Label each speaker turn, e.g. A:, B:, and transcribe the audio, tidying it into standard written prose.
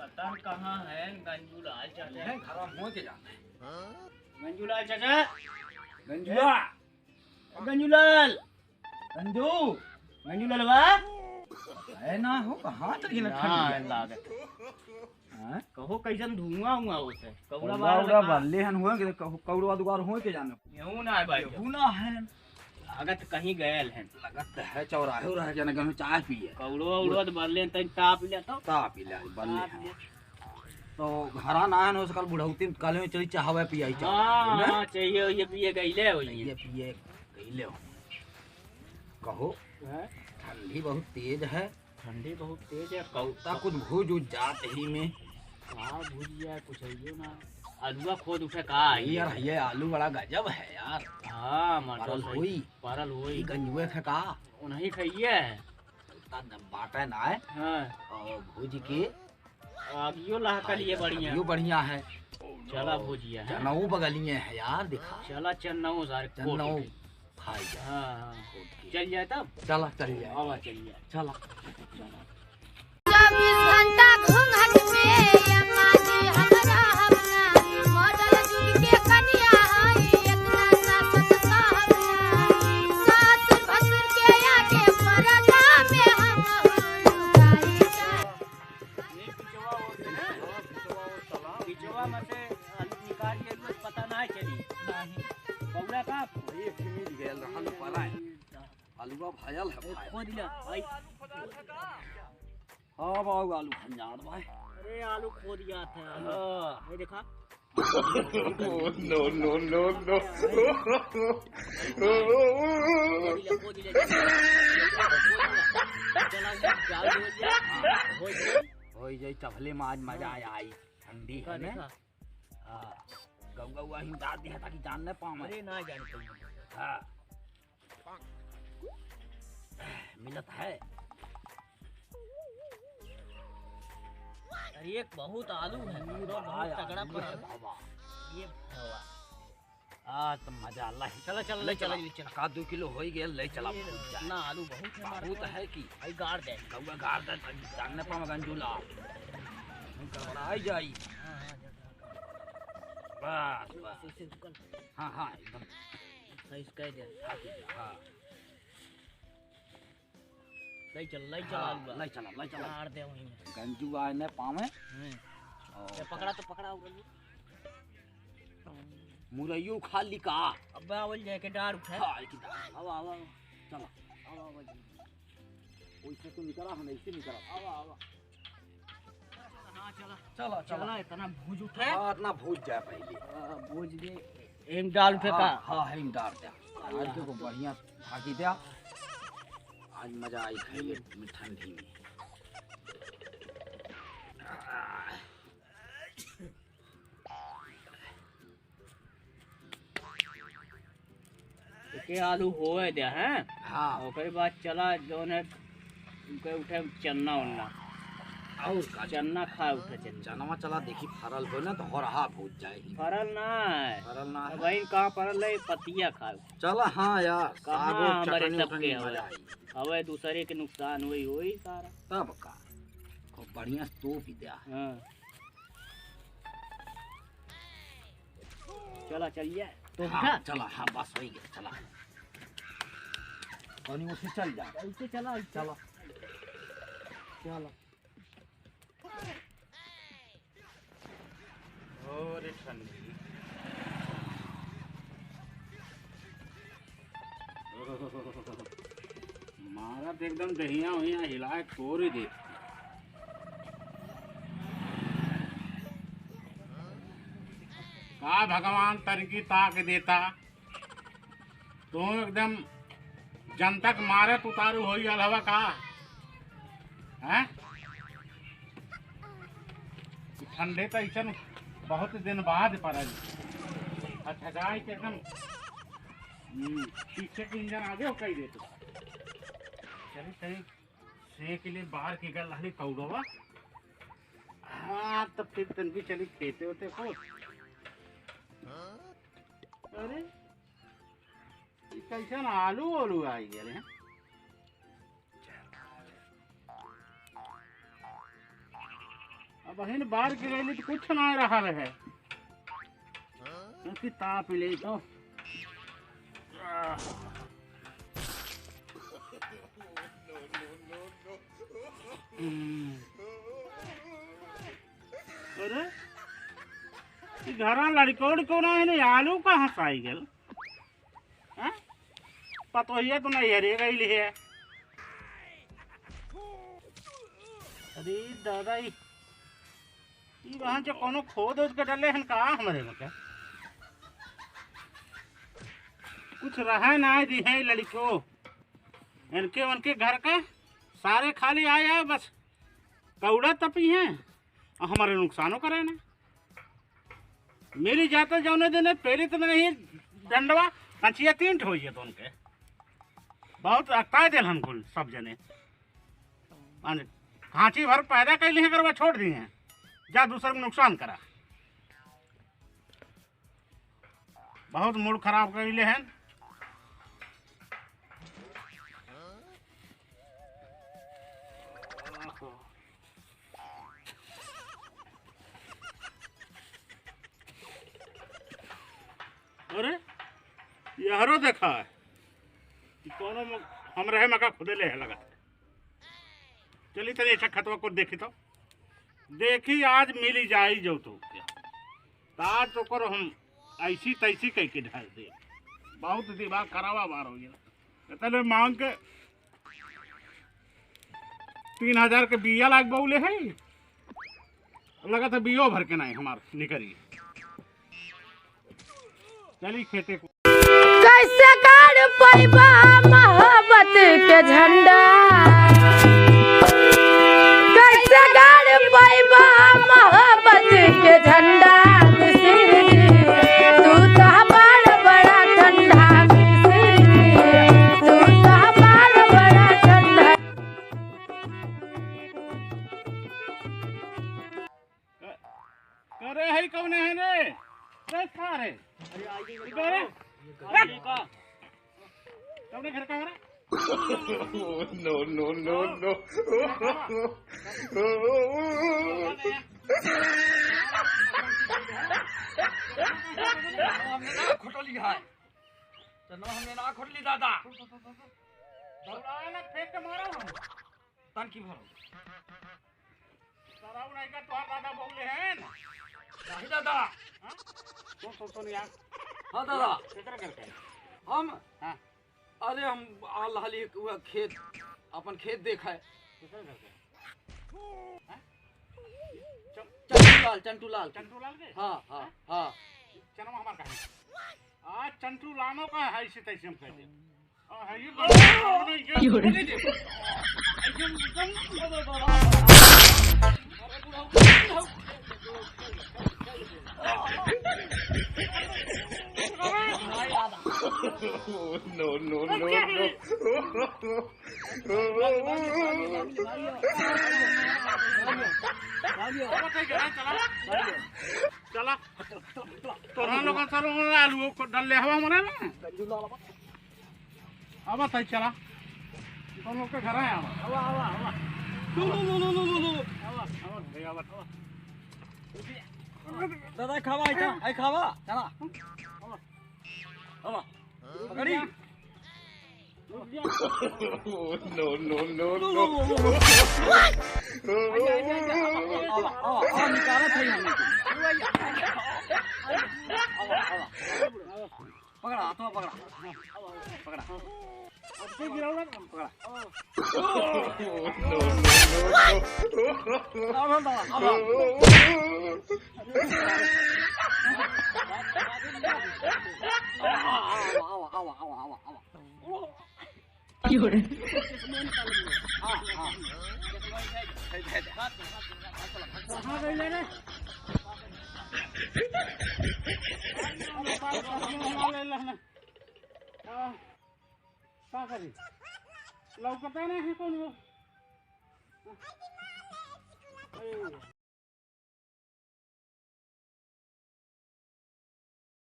A: पता कहाँ है गंजूलाल चाचा?
B: है खराब हो के जाना है।
A: गंजूलाल चाचा,
B: गंजुआ,
A: गंजूलाल,
B: गंजू,
A: गंजूलाल बा
B: है ना हो कहाँ चल गई ना
A: ना
B: ठंडी
A: लागत।
B: हां
A: कहो कैसन धुआं हुआ होते कौड़ा
B: कौड़ा बल्ले हन हुए के कौड़वा दुआर हो के जानो।
A: यूं ना है भाई,
B: यूं ना है
A: लागत कहीं गयल है।
B: लगत है चौराहे रह जाने गनु चाय पिए
A: कौड़ो उड़ो तो बल्ले तन ताप ले तो
B: ताप ले बल्ले हैं। तो घरा ना है कल बुढ़ौती कल में चली चाहवे पियाई चाह।
A: हां चाहिए ये पिए गईले हो
B: ये पिए गईले हो। कहो ठंडी बहुत तेज है।
A: ठंडी बहुत तेज है।
B: कौता कुछ भूज उज जात ही में।
A: कहाँ भूज गया कुछ है ना। आलूआ खोद उठे का
B: यार, ये आलू बड़ा गजब है यार।
A: हाँ
B: परल होई,
A: परल होई
B: गंजुए खका
A: उन्हीं खाइए
B: बाटे ना है।
A: हाँ
B: और भूज के
A: आगियो लहका लिए बढ़िया,
B: यो बढ़िया है।
A: चला भुजिया
B: चनाऊ बगलिए है यार, दिखा
A: चला चन्नाऊ सारे
B: चन्नाऊ खाई जा।
A: हाँ चल जाए तब,
B: चला चल जाए,
A: आवा चल जाए,
B: चला
A: चला।
C: 24 घंटा घूंघट में अम्मा जी हमरा हमरा मॉडल जुग के कन्या हई इतना सासत कहबना सासुर भसुर के आगे परदा में हम लुकाई जा।
A: ये पिछवा होते ना, पिछवा में से आलू निकाल के पता ना चली
B: नहीं
A: बउला का
B: एक मिल गेल रहल पराए आलूआ भयल है भाई।
A: खो दिला भाई।
B: हां बाबू आलू खंजार भाई।
A: अरे आलू खो दिया था। हां ये देखा।
D: नो नो नो नो
A: खो दिला, चला जाल हो गया,
B: हो जाई चभले में आज मजा आया आई। ठंडी है ना। हां गौ गौ ही डाल दिया ताकि जान न पावे।
A: अरे ना जान पाए।
B: हां मिलत है।
A: अरे एक बहुत आलू है, बहुत तगड़ा पर है
B: बाबा
A: ये हवा।
B: आ तो मजा अल्लाह।
A: चला चला ले चला, चला
B: का 2 किलो हो गया ले चला।
A: ना आलू बहुत है,
B: बहुत है कि
A: आई गाड़ दे
B: गौआ गाड़ दे जान न पावे गंजूला गड़बड़ाई जाई। बस बस हाँ हाँ एकदम
A: सही कह दे।
B: हाँ
A: ले चल, ले चल आलू
B: ले चला, ले चला
A: गाड़ दे वहीं में
B: गंजू आए न पावे।
A: और पकड़ा तो पकड़ा
B: मुरैयो खा ली का।
A: अब आवल जाए के डार उठे।
B: हां की डार
A: आवा आवा
B: चला
A: आवा आवा
B: ओइसे तो निकला हम ऐसे निकला।
A: आवा आवा हां चला
B: चला
A: चला इतना भूज उठे।
B: हां इतना भूज जाए पहले।
A: हां भूज दे एम डाल उठे का।
B: हां हेम डाल दे आज को बढ़िया थाकी दे। आज मजा आई खाइए ठंडी में।
A: के आलू होए दे हैं।
B: हाँ
A: ओकरे बाद चला जोन है उनके उठे चन्ना उन्ना
B: और का
A: चन्ना खा उठे चन्ना
B: चनवा चला देखी फरल हो ना तो हरहा भूज जाएगी।
A: फरल ना है,
B: फरल ना है
A: भाई कहाँ फरल है पतिया खा
B: चला। हाँ यार
A: कहाँ हमारे सबके हवे दूसरे के नुकसान हुई हुई सारा
B: तब का खूब बढ़िया तोप ही दिया।
A: हाँ चला चलिए तो
B: हाँ, चला हाँ बस हो गया चला पानी उसे चल जा
A: ऐसे चला
B: चला चला।
D: और ठंडी मारा तो एकदम दहिया वहिया हिलाए तोड़ ही दे। का भगवान तरकी ताक देता तू एकदम जनता के मारे उतारू हो हवा का हैं। ठंडे तो ऐसा बहुत दिन बाद पड़ल अच्छा जाए के एकदम पीछे के इंजन आगे हो कही देते। चली सही से के लिए बाहर की गल हली कौड़वा। हाँ तब फिर तन भी चली खेते होते को। अरे कैसा ना आलू आलू आई गए हैं। अब बहन बाहर के गई तो कुछ ना रहा है, क्योंकि ताप ले तो अरे घरा लड़कोड़ को ना है, आलू कहाँ से आई गल? पतोहिया तो नहीं हरे गई है। अरे दादा ई वहाँ जो कोनो खोद उद के डले हन का हमारे में कुछ रहा ना दी है लड़को। इनके उनके घर का सारे खाली आए आए बस कौड़ा तपी हैं और हमारे नुकसानों करे ना। मेरी जाते जाने देने पहले तो नहीं डंडवा कंचिया तीन ठो है तो उनके बहुत अकता दिल हम कुल सब जने खांची भर पैदा कर ली है करवा छोड़ दिए हैं, जा दूसरे को नुकसान करा। बहुत मूड खराब कर ले हैं। अरे यारो देखा है कोनो हम रहे मका खुदे ले लगा। चली चली अच्छा खतवा को देखी तो देखी आज मिली जाई जो तो आज तो करो हम ऐसी तैसी कह के ढाल दे। बहुत दिमाग खराबा बार हो गया। तले मांग के 3000 के बिया लाग बउले है, लगा था बियो भर के नहीं हमार निकरी। चली खेते को
C: कैसे गाड़ पैबा मोहब्बत के झंडा, कैसे गाड़ पैबा मोहब्बत के झंडा। तू तो हमार बड़ा ठंडा, तू तो हमार बड़ा ठंडा।
D: करे है कौन है रे? रे सारे अरे कौन घर का है?
E: No no no no.
B: हमने ना खोटली है तो ना हमने ना खोटली दादा।
D: दौड़ा ना फेंक के मारो हम
B: तन की भरो
D: सराउ नहीं का तोहार दादा बोले हैं
B: नहीं दादा।
D: हां सुन सुन सुन यार।
B: हां दादा
D: केकरा घर के
B: हम?
D: हां
B: अरे हम आल हाली खेत अपन खेत देखा है। चंटूलाल चंटूलाल
D: चंटूलाल के?
B: हाँ हाँ हाँ
D: चनवा हमार का है। आज चंटूलानो का है ऐसे तैसे हम कहते और है ये
E: No no no no.
D: चला तोरा लोग चलो आलू को डल ले हवा मरे ना अब तई चला तुम लोग के घर आया हवा हवा हवा
B: लो लो लो लो लो लो
D: हवा हवा भैया हवा
B: दादा खावा आई आई खावा चला हवा पकड़ी।
E: No no no no.
B: आवा आवा आवा निकाला था हमने। आवा आवा पकड़ा हाथों पकड़ा पकड़ा
D: अब से गिरावड़ा
B: पकड़ा।
E: No no
B: आवा दादा आवा आवा आवा आवा आवा आवा।
D: कहाँ गई रे? का करी लौकता नहीं है कौन वो?